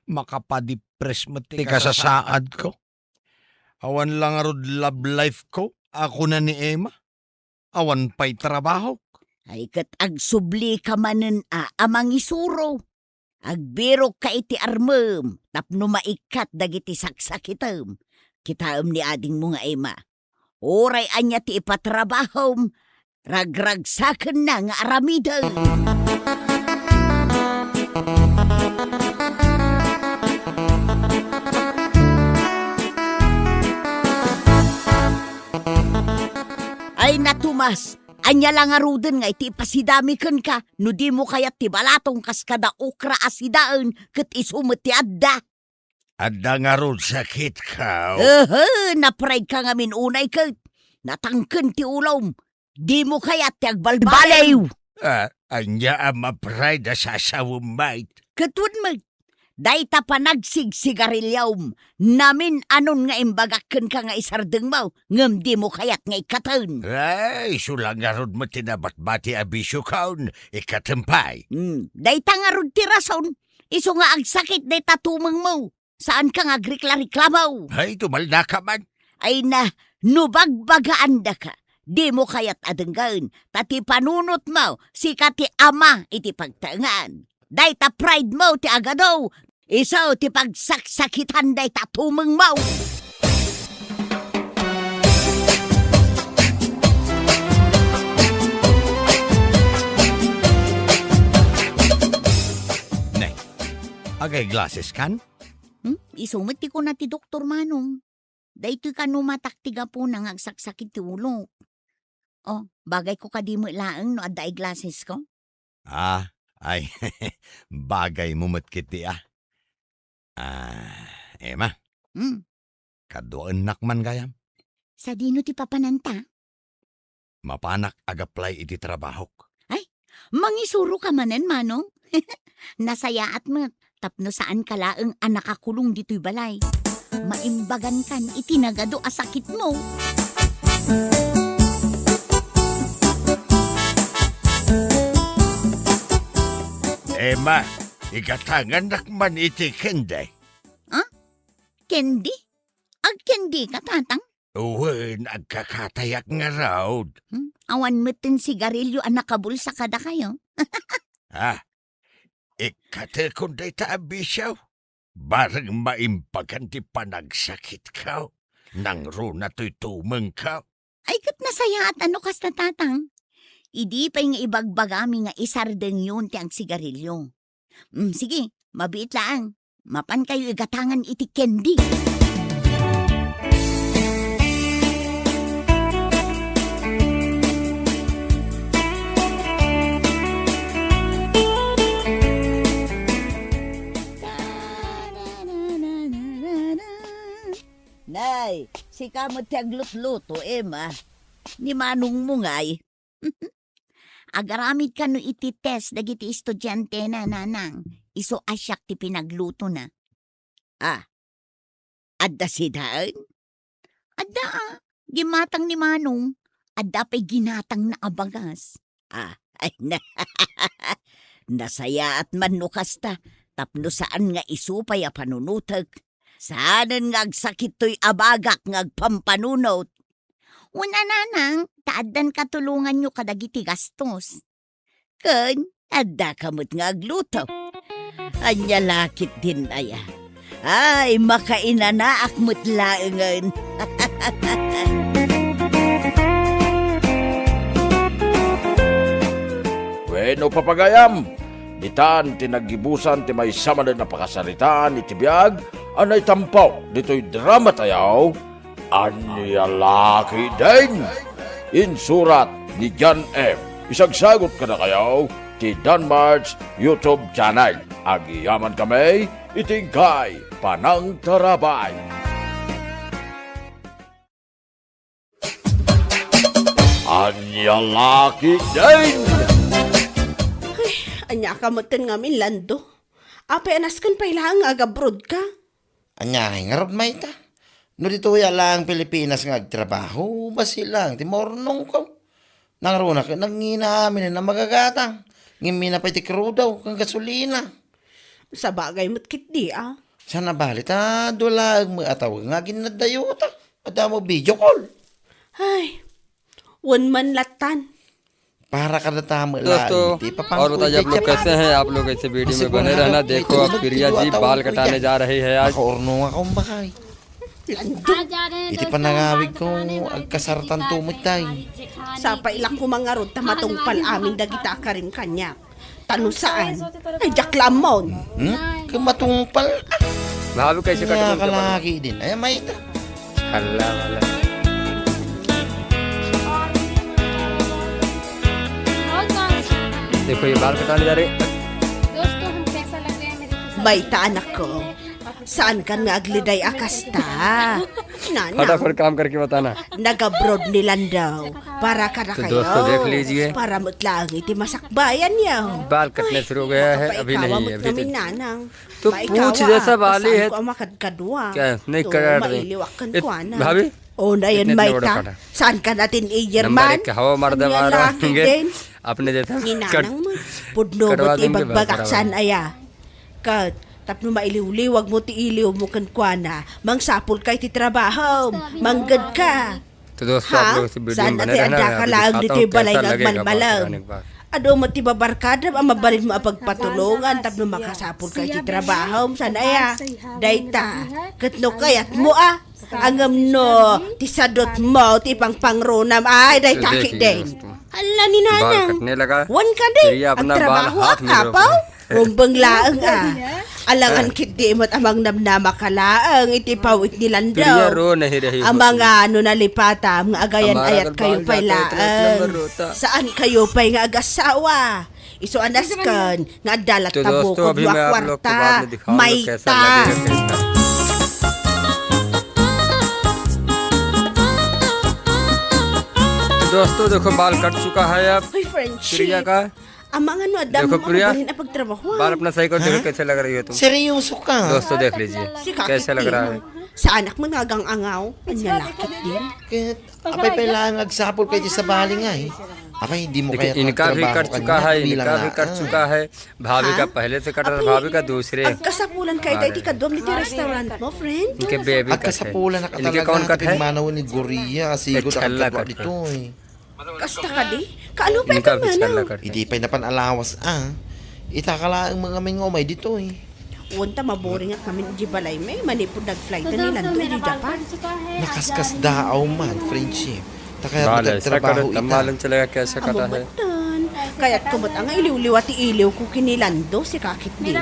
Makapadipres met ti kasasaadko. Awan la ngarud love life ko, a kuna ni Emma. Awan pay trabahok. Ay, ket agsublika manen a, a mangisuro. Agbirokka iti armem tapno maikkat dagiti saksakitem. Kitaem ni adingmo nga Emma. Uray ania ti ipatrabahom, ragragsakenna nga aramiden. Ay na, Tomas, ania la ngaruden nga iti ipasidami kenka no dimo kayat ti balatong kas kada okra a sidaen ket isu met ti adda? Adda ngarud sakitko. Ehe, na-pride ka ngamin unay ket natangken ti ulom. Dimo kayat ti agbalbaliw. Ah, ania a ma-pride a sasawem met? Ket wen met, dayta panagsigsigariliom, namin-anon nga imbagak kenka nga isardengmo, ngem dimo kayat nga ikkaten. Ay, isu la ngarud met ti nabatbati a bisiokon, ikkatem pay. Hmm, dayta ngarud ti rason, isu nga agsakit dayta tumengmo. Saanka nga agrikla-reklamo. Ay, tumaldaka man. Ay na, no bagbagaandaka, dimo kayat a denggen, ta ti panunotmo, sika ti ama iti pagtaengan. Dayta pride mo ti agadu, isu ti pagsaksakitan dayta tumengmo. Ne, agay glasses kan? Hmm? Isu met ti kuna ti doktor, Manong. Daytoy kano matak ti gapuna nga agsaksakit ti ulok. Oh, bagayko kadi met laeng no adda eyeglassesko? Ah, ay, bagaymo met ketdi, ah. Ah, Emma. Hmm. Kaduaennak man gayam. Sadino ti papananta? Mapanak ag-apply iti trabahok. Ay, mangisuroka manen, Manong? Nasayaat met, tapno saanka laeng a nakakulong ditoy balay. Maimbagankan iti nagadu a sakitmo. Emma, igatangannak man iti candy. Ha? Candy? Agcandika, Tatang? Wen, agkakatayak ngarud. Hmm? Awan metten sigarilyo a nakabulsa kadakayo. Ah, ikkatekon dayta a bisio. Bareng maimbagan ti panagsakitko. Nangruna toy tumengko. Ay, ket nasayaat a no kasta, Tatang. Idi pay nga ibagbagami nga isardengyon ti agsigarilyo. Mm, sige, mabiit laeng. Mapankayo igatangan iti candy. Nay, sika met ti aglutluto, Emma. Ni manongmo ngay. Agaramid kano iti test dagiti estudiantena, Nanang. Isu a siak ti pinaglutona. Ah, adda sidaen? Adda, ah. Gimatang ni Manong. Adda pay ginatangna a bagas. Ah, ay na. Nasayaat man no kasta, tapno saan nga isu pay a panunotek. Saanen nga agsakit toy abagak nga agpampanunot. Wen a, Nanang, ta addan katulonganyo kadagiti gastos. Ken, addaka met nga agluto. Ania la ketdin aya? Ay, makainanaak met laengen. Wenno, papagayam, ditan ti naggibusan ti maysa manen a pakasaritaan iti biag a naitampo ditoy drama tayo, Ania la ketdin? Insurat ni John M. Isagsagut kadakayo ti Danmar's YouTube channel. Agyamankami iti inkay panangtarabay. Ania la ketdin? Ay, ania ka metten ngamin, Lando? Apay a nasken pay laeng nga agabrodka? Ania, ngarud mayta? No ditoy a laeng Pilipinas nga agtrabaho, basi laeng ti maurnongko. Nangruna ket nangina amin a magagatang. Ngem mina pay ti krudo ken gasolina. Sabagay met ketdi, a. Saan a bali ta dua laeng met a tawen nga aginnaddayo ta. Adda mo video call. Ay, wen man lattan. Para kadata met laeng iti papanko. दोस्तों, और बताइए आप लोग कैसे हैं? आप लोग ऐसे वीडियो में बने रहना। देखो, अब प्रिया जी बाल कटाने जा रही है आज। Makaurnong ako, bakay. Lando. Iti panangawigko, agkasartanto met tay. Sapay la koma ngarud ta matungpal amin dagita a karim kaniak. Ta no saan, ay, diak la ammon. Hmm? Ket matungpal. Nia, kalaki din. Ay, mayta. Hala, hala. देखो, ये बाल कटाने जा रहे हैं। Mayta, anakko. Saankan nga agliday a kasta. Nanang. फटाफट काम करके बताना। Nagabroad ni Lando para kadakayo. तो दोस्तों, देख लीजिए। Para met laeng iti masakbayanyo. बाल कटने शुरू हो गया है, अभी नहीं, अभी नहीं। Makapaikawat kami, Nanang. तो पूछ जैसा बाल ही है। Maikawa, saan ko a makadkadua? क्या? नहीं, कट रहे। Mailiw a kenkuana. भाभी? O, nayan, mayta. Saan ka natin, Iyerman? Number एक का हवा मार दे, मार देंगे। Ania la ketdin? Apne jeta. Ni Nanang mo, pudno mo ti ibagbagak saan aya. Ket, tapno mailiwliwag mo ti iliw mo kenkuana, mangsapul ka iti trabaho, mangged ka. Ha? Saan a ti adda ka laeng ditoy balay nga agmalmalem? Adu met ti babarkadam a mabalin mo a pagpatulongan tapno makasapul ka iti trabaho, saan aya? Dayta. Ket no kayat mo a, Ngem no, ti sadot mo, ti pangpangrunam, ay, dayta ketdin. Hala ni Nanang. Wen kadi, agtrabaho a kapaw? Rumbeng laeng a. Alangan ketdi met a mangnamnama ka laeng iti pawit ni Lando. Amangan no nalipatam nga agayan-ayat kayo pay laeng. Saan kayo pay nga agasawa? Isu a nasken nga adda latta bukod no a kuarta. Mayta. दोस्तों, देखो, बाल कट चुका है अब। Hoy, Frenchie. प्रिया का। Amangan no adda mo nga mabalin a pagtrabahoan. बाल अपना सही करो, देखो कैसे लग रही हो तुम। Seryoso ka? दोस्तों, देख लीजिए, कैसे लग रहा है। Saanak man nga agang-angaw. Ania la ketdin? Ket, apay pay laeng agsapul ka iti sabali nga, eh. Apay, di mo kaya इनका भी कर चुका है, इनका भी कर चुका है। भाभी का पहले से कटा था, भाभी का दूसरे। Agkasapulan ka ita iti kaduam iti restaurant mo, friend? इनके बेबी का कौन कट है? Inkay kaunka ti pimmanaw ni Gloria, asigud a agkadua ditoy. Kasta kadi? Kaano pay pimmanaw? Idi pay napan alawas, a. Ita ka laeng nga amin nga umay ditoy. Wen ta maboring a kami iti balay mi, manipud nag-flight ni Lando iti Japan. Nakaskasdaaw man, friendship. Ta kayat met agtrabaho ita. Kayatko met nga iliwliwa ti iliwko ken ni Lando, sika ketdin.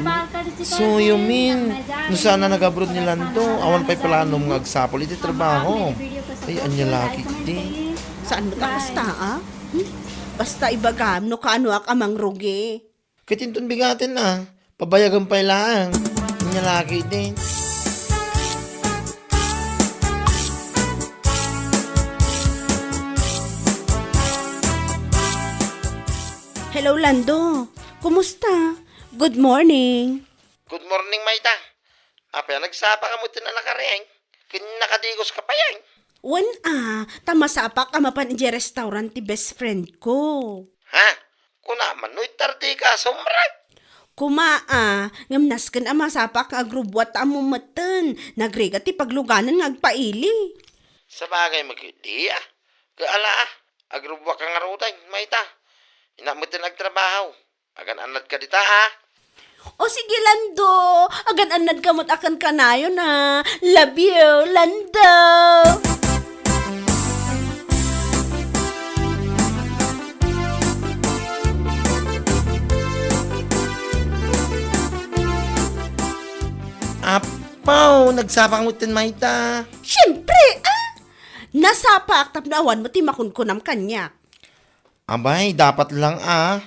So, you mean, no saan a nag-abroad ni Lando, awan pay planom nga agsapul iti trabaho? Ay, ania la ketdi. Saan met a kasta, a? Hmm? Basta ibagam no kaanoak a mangrugi. Ket inton bigaten a, pabayagem pay laeng. Ania la ketdi. Hello, Lando. Kumusta? Good morning. Good morning, Mayta. Apay a nagsapaka met a nakarieng? Ken nakadigoska pay? Wen a, ta masapak a mapan idiay restaurant ti best friend ko. Ha? Kuna man no itardika, sumrek? Kuma a, ngem nasken a masapak nga agrubbuat ta ammom metten, nagrigat ti pagluganan nga agpaili. Sabagay met ketdi a. Ket ala a, agrubbuakka ngaruden, Mayta. Innak metten agtrabaho. Agan-annadka dita, a? O sige, Lando. Agan-annadka met a ken kanayon, a. Love you, Lando. Apo, nagsapaka met ken Mayta? Siempre, a! Nasapak tapno awan met ti makunkunam kaniak. Abay, dapat lang, a.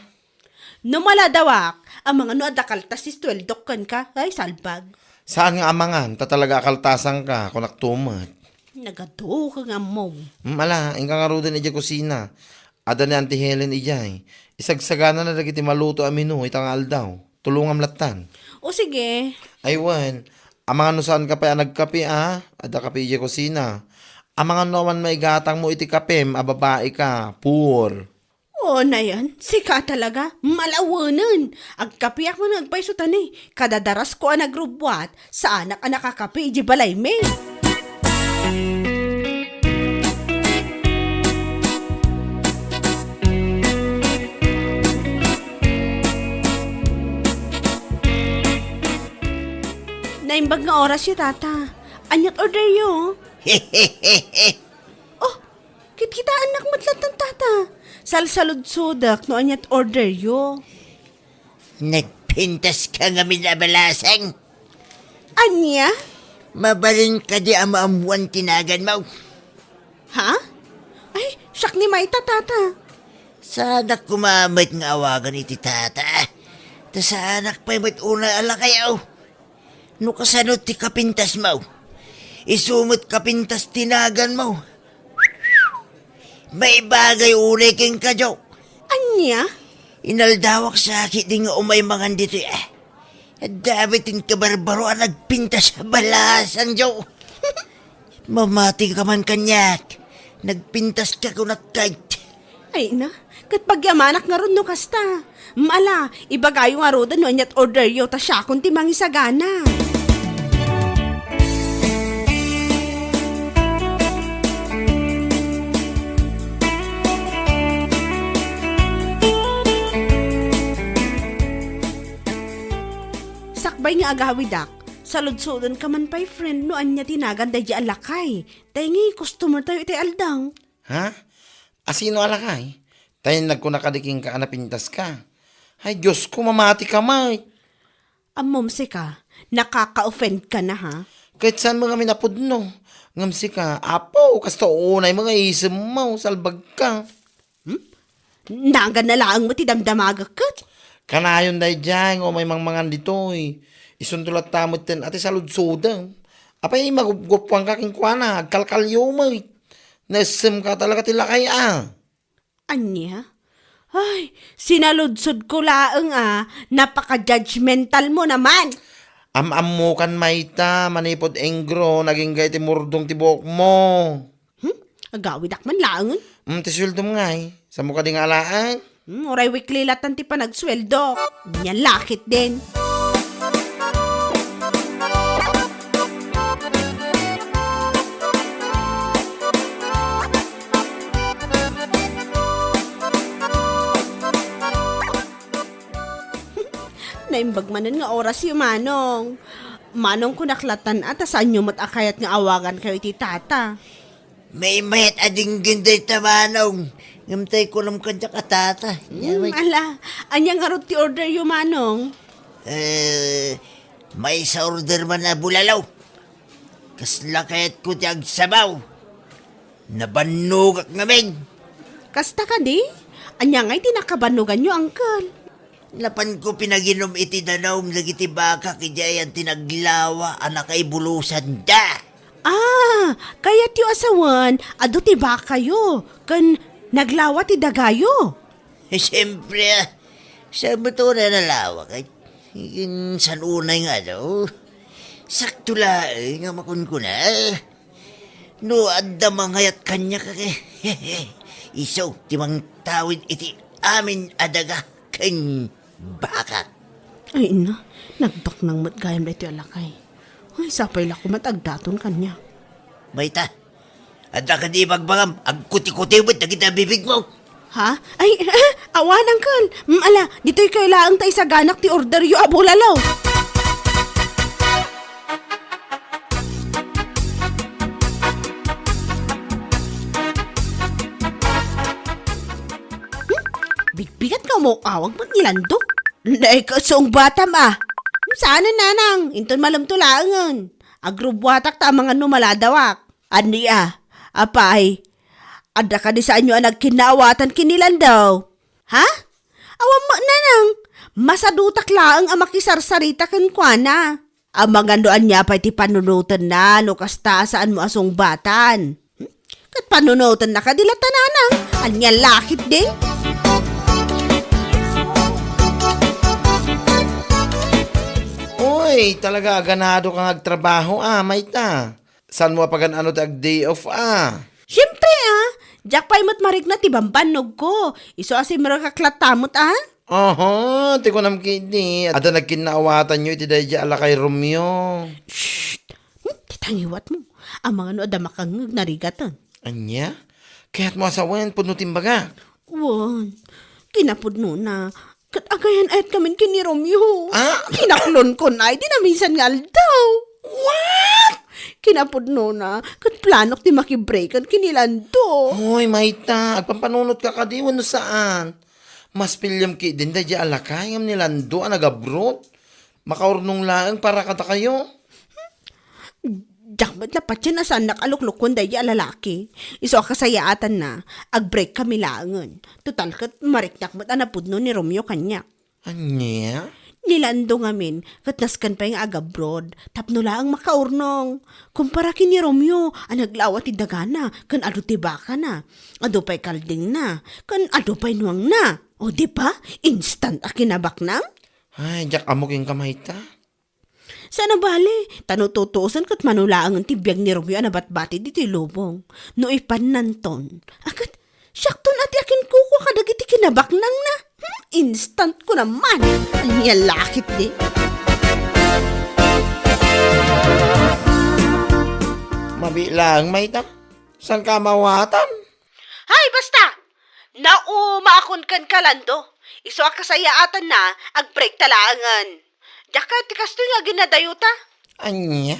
No maladawak, amangan no adda kaltas ti sueldok kenka, ay, salbag. Saan nga amangan, ta talaga a kaltasanka, kunak tumet. Nagadu ka nga ammom. Hmm, ala, inka ngaruden idiay kusina. Adda ni Auntie Helen idiay. Isagsaganana dagiti maluto a menu ita nga aldaw. Tulongam lattan. O sige. Ay, wen. Amangan no saanka pay a nagkape, a? Adda kape idiay kusina. Amangan no awan maigatangmo iti kapem a babaika. Poor. O, nayan, sika talaga, malawenen. Agkapiak man nga agpayso ta ni, kadadarasko a nagrubbuat, saanak a nakakapi idiay balaymi. Naimbag nga orasyo, Tata. Aniat orderyo? Oh, kitkitaennak met lattan, Tata. Salsaludsodek no aniat orderyo. Nagpintaska ngamin a balasang? Ania? Mabalin kadi a maammoan ti naganmo? Ha? Ay, siak ni Mayta, Tata. Saanak koma met nga awagan iti Tata. Ta saanak pay met unay a lakayo. No kasano ti kapintasmo, isu met kapintas ti naganmo. Maibagay unay kenka, Jo. Ania? Inaldawak sa ketdi nga umay mangan ditoy, a. Adda met ti kabarbaro a nagpintas a balasang, Jo. Mamatika man kaniak. Nagpintaska kunak kayt. Ay na, ket pagyamanak ngarud no kasta. Mala, ibagayo ngaruden no aniat orderyo ta siakon ti mangisagana. Sakbay nga agawidak, saludsodenka man pay, friend, no ania ti nagan daydi a lakay. Tay nga customer tayo iti aldaw. Ha? Asino a lakay? Tay nagkuna kadi kenka a napintaska. Ay, Diosko, mamatika met. Ammom sika, nakaka-offend ka na, ha? Ket saan mo ngamin a pudno? Ngem sika, Apo, kasta unay mo nga isemmo, salbagka. Hmm? Nagan na laeng mo ti damdamagek ket? Kanayon daydiay nga umay mangmangan ditoy. Isunto latta metten a ti saludsodem. Apay, magupgupuanka kenkuana, agkalkalyo met. Naissemka talaga ti lakay a. Ania? Ay, sinaludsodko laeng a, napaka-judgmental mo naman. Am-ammokan mayta, manipud engro, nagingga iti murdong ti buokmo. Hmm? Agawidak man laengen. Mm, ti sueldom ngay. Saanmo kadi nga alaen? Hmm, uray weekly latan ti panagsueldo. Nia la ketdin. Naimbag manen nga orasyo, Manong. Manong, kunak latan a ta saanyo met a kayat nga awagankayo iti tata. Maymayat a dinggin dayta, Manong. Ngem tay kunam kadiak a tata. Hmm, ala, ania ngarud ti orderyo, Manong? Eh, maysa order man a bulalo. Kasla kayatko ti agsabaw. Nabannogak ngamin. Kasta kadi? Ania ngay ti nakabannoganyo, Uncle? Napanko pinaginom iti danum dagiti bakak idiay ayan ti naglawa a nakaibulosanda. Ah, kayatyo a sawen, adu ti bakayo, ken naglawa ti dagayo. Eh, siyempre, ah. Saan mo to na nalawa? Kay, kin-, saan unay nga, ano? Sakto laeng nga makunkuna. No adda mangayat kaniak, isu ti mangtawid iti amin a daga ken bakak. Ay, ina, nagbaknang met gayam daytoy a lakay. Ay, sapay la koma ta agdaton kaniak. Mayta, adda kadi ibagbagam, agkutikutiw met dagiti bibigmo. Ha? Ay, ah, awan, Uncle. Mm, ala, ditoykayo laeng ta isaganak ti orderyo a bulalo. Hmm? Bigbigat nga umaw-awag met ni Lando. Nay, kasungbatam, ah. Hmm, saan, nanang? Inton malemto laengen. Agrubbuatak ta amangan no maladawak. Ania, apay, adda kadi saanyo a nagkinnaawatan ken ni Lando? Ha? Awan met, nanang, masadutak laeng a makisarsarita kenkuana. Amangan no ania pay ti panunotenna no kasta a saanmo a sungbatan. Hmm? Ket panunotenna kadi latta, nanang? Ania la ketdi? Uy, talaga aganadoka nga agtrabaho, ah, mayta. Saanmo a pagan-ano ti ag-day off, ah? Siempre, ah. Diak pay met marikna ti bambannogko. Isu a simrekak latta met, ah. Aha, ti kunam ketdi, adda nagkinnaawatanyo iti daydiay a lakay Romeo. Shh! Hmm, ti tangiwatmo. Amangan no adda makangngeg narigaten. Ania? Kayatmo a sawen, pudno ti imbagak. Wen, kinapudnona, ket agayan-ayatkamin ken ni Romeo. Ah? Kinaklonkon ay di naminsan nga aldaw. What? Kinapudnona, ket planok ti makibreakan ken ni Lando. Hoy, mayta, agpampanunotka kadi wenno saan? Mas piliam ketdin daydiay a lakay ngem ni Lando a nag-abroad. Makaurnong laeng para kadakayo. Diak met la patien a saannak a luklukoen daydiay a lalaki. Isu a kasayaatanna, agbreak kami laengen. Total ket mariknak met a napudno ni Romeo kaniak. Ania? Ni Lando ngamin, ket nasken pay nga agabroad, tapno laeng makaurnong. Kumpara ken ni Romeo a naglawa ti dagana, ken adu ti bakana. Adu pay kaldingna, ken adu pay nuangna. O, di ba? Instant a kinabaknang? Ay, diak ammo kenka mayta. Saan a bale, ta no tutuosen ket mano laengen ti biag ni Romeo a nabatbati ditoy lubong. No ipannanton, a ket siakton a ti akinkukua kadagiti kinabaknangna. Hmm, instant ko naman. Ania la ketdi? Mabiit laeng mayta. Saanka a maawatan? Hay, basta! Naumaakon kenka, Lando. Isu a kasayaatanna, agbreak ta laengen. Diak kayat ti kastoy nga aginadayota. Ania?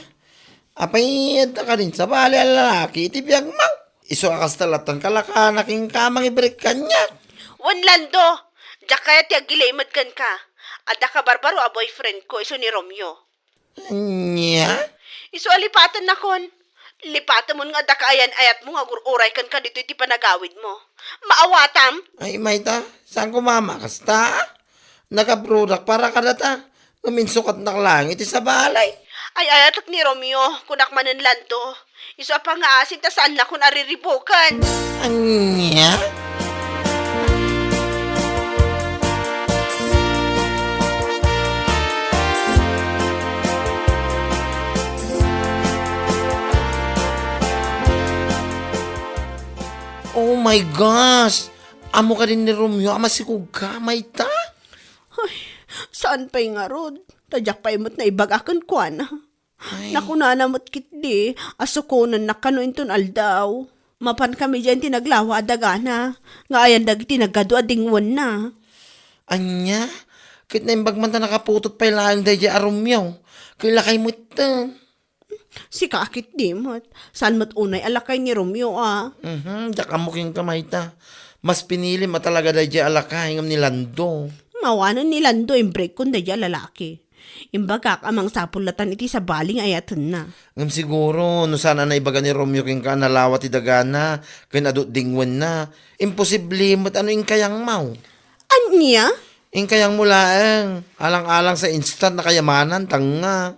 Apay, adda kadin sabali a lalaki iti biagmo? Isu a kasta lattan kalakana kenka a mangibreak kaniak. Wen, Lando, diak kayat ti agilamed kenka. Adda kabarbaro a boyfriend ko isu ni Romeo. Ania? Isu a lipatennakon. Lipatemon nga adda kaayan-ayatmo nga agur-uray kenka ditoy ti panagawidmo. Maawatam? Ay, mayta, saan ko mama kasta? Nagabrodak para kadata. Ngem insukatnak laeng iti sabali. Ay-ayatek ni Romeo, kunak manen, Lando. Isu a pangngaasim ta saannakon a riribuken. Ania? Oh My gosh! Ammo kadi ni Romeo a masikogka, mayta? Ay, saan pay ngarud? Ta diak pay met naibaga kenkuana. Ay. Nakunana met ketdi a sukonennak kano inton aldaw. Mapankami diay ti naglawa a dagana, nga ayan dagiti nagadu a dingwenna. Ania? Ket naimbag man ta nakaputot pay laeng daydiay a Romeo. Ket lakay metten. Sika ketdi met. Saan met unay a lakay ni Romeo a? Mhm, diak ammo kenka mayta. Mas pinilim a talaga daydiay a lakay ngem ni Lando. Awanen ni Lando imbreak kon daydiay a lalaki. Imbagak a mangsapul latan iti sabali nga ayatenna. Ngem siguro, no saan a naibaga ni Romeo kenka a nalawa ti dagana ken adu ti dingwenna, imposible met a no inkayangmo. Ania? Inkayangmo laeng, alang-alang sa instant a kayamanan, danga.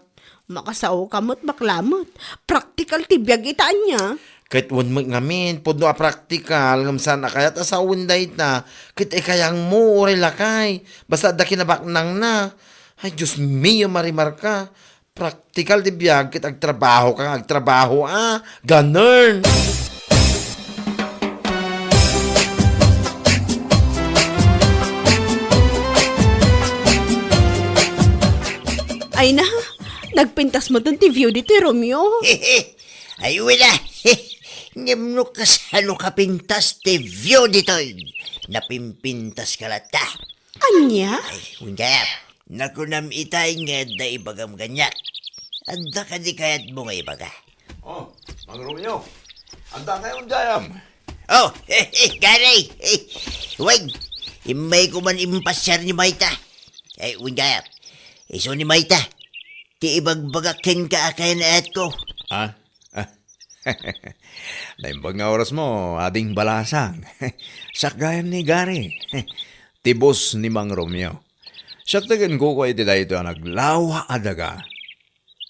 Makasaoka met, bakla met. Praktikal ti biag ita, ania? Ket wen met ngamin, pudno a praktikal, ngem saan a kayat a sawen dayta. Ket inkayangmo, uray lakay. Basta adda kinabaknangna. Ay, Dios mio, Maria Marka. Praktikal ti biag ket agtrabaho ka nga agtrabaho, a. Ganern. Ay na, nagpintas metten ti view ditoy, Romeo. Ay, wala. Ngem no kasano kapintas ti view ditoy, napimpintas ka latta. Ania? Ay, wen kayat. Nakunam itay nga adda ibagam kaniak. Adda kadi kayatmo nga ibaga? Oh, Mang Romeo. Adda kayo dayam? Oh, Gary. Wen, immayko man impasiar ni Mayta. Ay, wen kayat. Isu ni Mayta. Ti ibagbagak kenka a kayatko. Ah? Ah. Naimbag nga orasmo, Ading Balasang. Siak gayam ni Gary. Ti boss ni Mang Romeo. Siak ti kinkukua iti daytoy a naglawa a daga.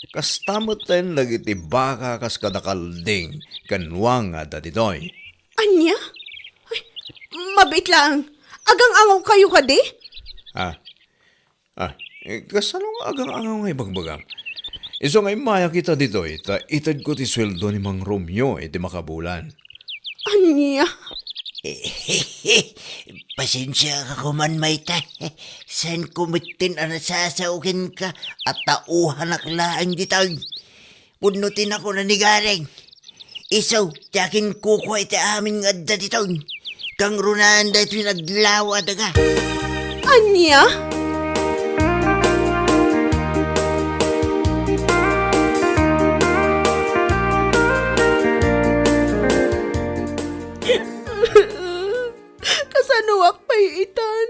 Kasta metten dagiti baka kas kada kalding ken wang a adda ditoy. Ania? Ay, mabiit laeng. Agang-angawkayo kadi? Ah, Ah, eh, kasano nga agang-angaw nga ibagbagam? Isu nga immayak ita ditoy, ta itedko ti sueldo ni Mang Romeo iti makabulan. Ania? Pasensiaka koman, Mayta. Saanko metten a nasasao kenka a tauhanak laeng ditoy. Pudno ti nakuna ni Gareng. Isu ti akinkukua iti amin nga adda ditoy. Kangrunaan daytoy naglawa a daga. Ania? Kasanoak pay itan?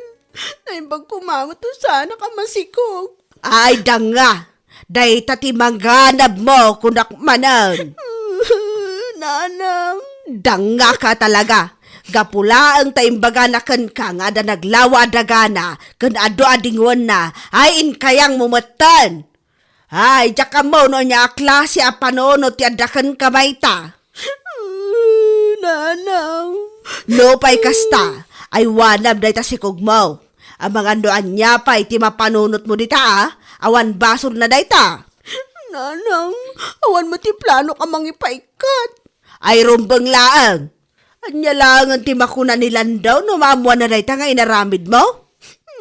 Naimbag koma met no saanak a masikog. Ay, danga! Dayta ti manganabmo, kunak manen. Nanang. Dangngaka talaga. Gapu laeng ta imbagana kenka nga adda naglawa a dagana ken adu a dingwenna, ay inkayangmo metten. Ay, diak ammo no ania a klase a panunot ti adda kenka mayta. Nanang. No pay kasta, aywanam dayta sikogmo. Amangan no ania pay ti mapanunotmo dita, a? Awan basolna dayta. Nanang, awan met ti planok a mangipaikkat. Ay rumbeng laeng. Ania laengen ti makuna ni Lando no maammuanna dayta nga inaramidmo?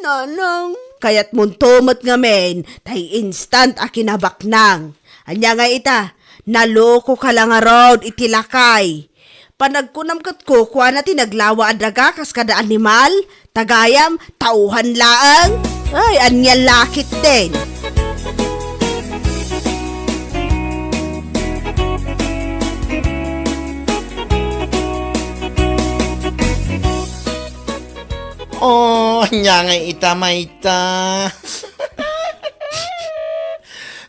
Nanang. Kayatmonto met ngamin, tay instant a kinabaknang. Ania nga ita, nalokoka la ngarud iti lakay. Panagkunam ket kukuana ti naglawa a daga kas kada animal, tagayam, tauhan laeng. Ay, ania lakit din. Oh, ania nga ita mayta?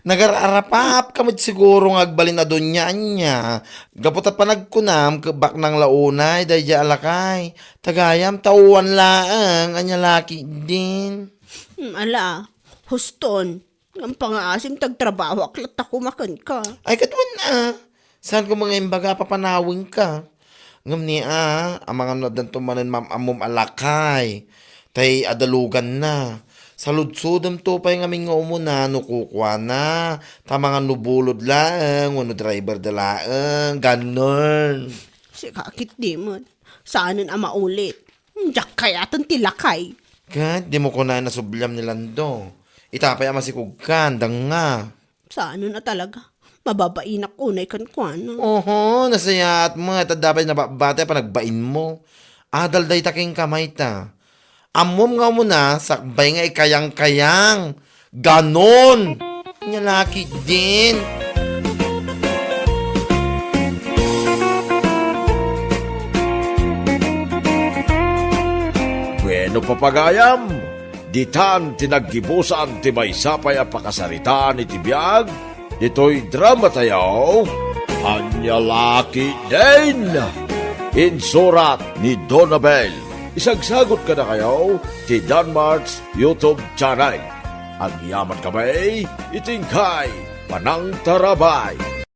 Nagar-arapapka met siguro nga agbalin a dunia ania. Gapu ta panagkunam, kebbaknang la unay daydiay a lakay. Tagayam, tauhan laeng, ania lakit din. Hmm, ala, huston. Ngem pangaasim ta agtrabahoak latta koma kenka. Ay, ket wen a. Saan ko nga imbaga a papanawenka? Ngem ni a, amangan no addanto manen maam-ammom a lakay. Tay adaluganna. Saludsodemto pay ngamin nga umuna no kukuana. Ta amangan no bulod laeng, wenno driver da laeng. Ganun. Sika ketdi met. Saanen a maulit. Diak kayaten ti lakay. Ket dimo kunana subliam ni Lando. Ita pay a masikogkan, danga. Saanen a talaga. Mababainak unay kenkuana. Oho, nasayaat met, adda pay nababati a panagbainmo. Adal dayta kenka, mayta. Ammom nga umuna, sakbay nga ikayang-kayang. Ganon! Nya la ketdin. Bueno, papagayam, ditan ti naggibusan ti maysa pay a pakasaritaan iti biag ditoy dramatayo, Ania La Ketdin. Insurat ni Donabel. Isagsagot kadakayo ti Danmart's YouTube channel. Agyaman kami iti inkay panangtarabay.